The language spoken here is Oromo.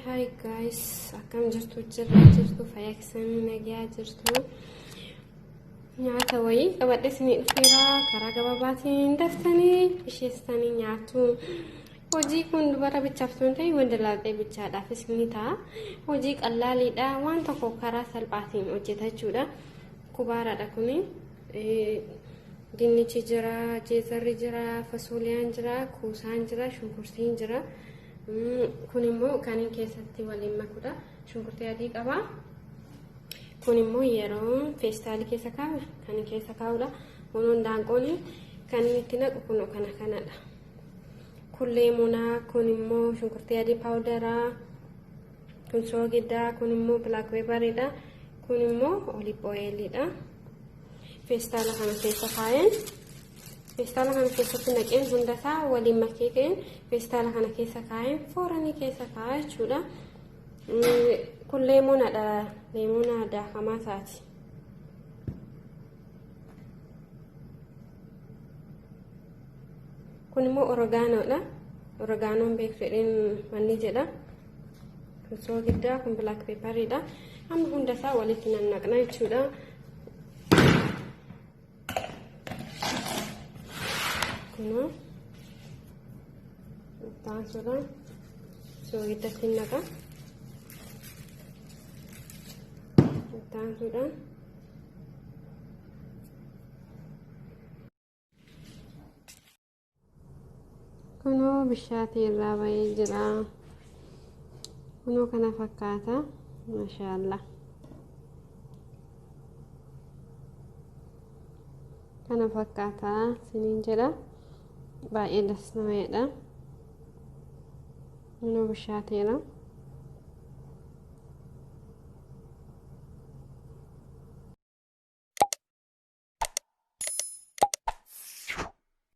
Hi guys, akkam jirtu? Jirra jirtu, fayyaa nagaa jirtu. Nyaata wayii qabadhe isinii dhufeera. Karaa gabaabaatiin daftanii isheessitanii nyaatu. Hojii kun dubara bichaaf osoo hin ta'in wanda laaxee bichaadhaafis ni ta'a. Hojii qallaaliidha. Waan tokko karaa salphaatiin hojjetachuudha. Kubaaraadha kuni. Dinnichi jira, jeezarri jira, fasooliyaan jira, kuusaan jira, shunkurtiin jira. Kun immoo kan keessatti waliin makudha. Shunkurtii adii qaba. Kun immoo yeroo feestaalii keessa kaa'u kan keessa kaa'udha. Kunuun daanqoon kan inni itti naqu kun kana kanadha. Kun leemonaa, kun immoo shunkurtii adii paawudaraa, kun soogiddaa, kun immoo black pepperidha. Kun immoo olive oilidha. Feestaala kana keessa kaa'een, feestaala kana keessatti naqeen, hundasaa waliin makee ka'een feestaala kana keessa kaa'een fooranii keessa kaa'aa jechuudha. Kun leemonadha. Leemona daakamaa isaati. Kun immoo oreganoodha. Oreganoon beektu jedheen manni jedha. Kun soogiddaa, kun black pepperidha. Amma hundasaa walitti nannaqna jechuudha. Kunoo itti soogidda naqa. Itti aansuudhaan kunoo bishaatii irraa bahee jira. Kunoo kana fakkaata. Maashaallah. Kana fakkaata siniin jedha. Baay'ee das nama jedha. Kunoo bishaateera.